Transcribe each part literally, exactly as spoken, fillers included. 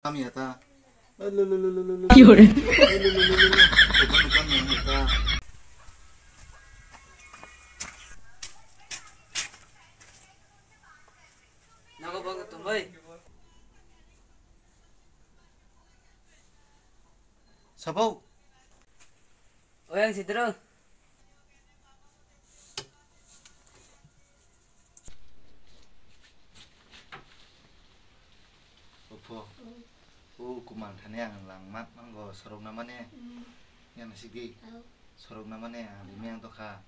Kami ya ta. Lo, lo, lo, lo, lo, lo, lo. Ki hore? Lo, lo, lo, lo, lo, lo. Kobani kami ya ta. Nago bago tumbai. Sabo. Oyang sidro. Opho. O kuman thani ang langmat mango sorok na mane. Yang sigdi. Sorok na mane ang rimi ang tokha.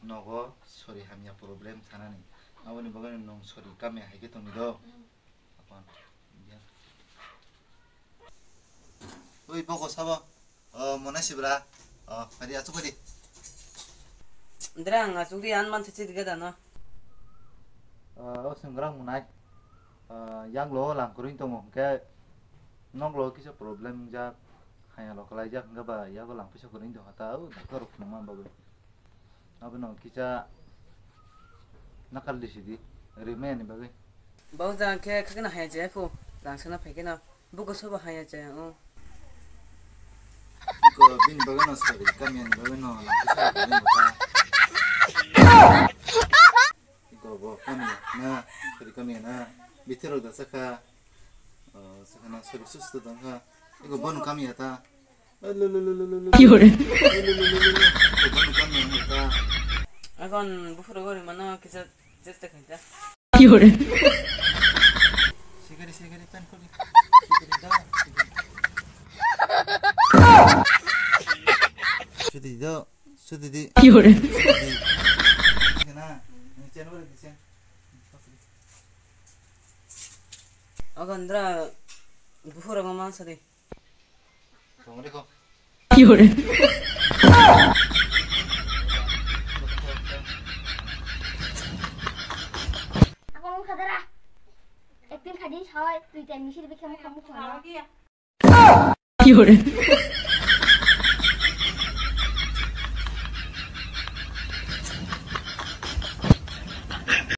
Nogo sori hamya problem sanani. Aboni bagwi nung sori kami hai khe tongni do. Oi, bogo sabo. O, mona sibra. O, hadi asuk hadi. Drang asuk di an man sisi diga dano. O, senggrang munai. O, yang lo lang kuring tongo. Ke nok lo kisa problem jak. Hanya lo kalai jak hingga ba yago lang pisa kuring tongo ta. O, doctor rok nang man bagwi. Abono kisa nakal di sidi, rimani bagwi. Bo jang khe khakna haya jaya phu, rang sana phaikhe no, buko sobo haya jaya o. Iko bini bagwi no sari, kamiani bagwi no, lang kisa bagwi no ta. Iko bo kamiya na, sari kamiya na, bithero da saka, o, saka na sari susto dangha, iko bono kamiya ta. Lo, lo, lo, lo, lo, lo, lo. Ki hore? Lo, lo, lo, lo, lo, lo. Kobani kami ya ta. Agon buphuru gori mano kisa chesta khaita. Ki hore? Sigari, sigari, pen kori. Sigari da, sigari. Sudi do, sudi di. Ki hore? Sudi. Kena, ni chen wala di chen. Agon dra buphuru mama sadi. Tongri ko. Ki hore? Ako mukha dara. Ekdin khadi sawai tui tai misir bikhe mukha mukha. Ki hore?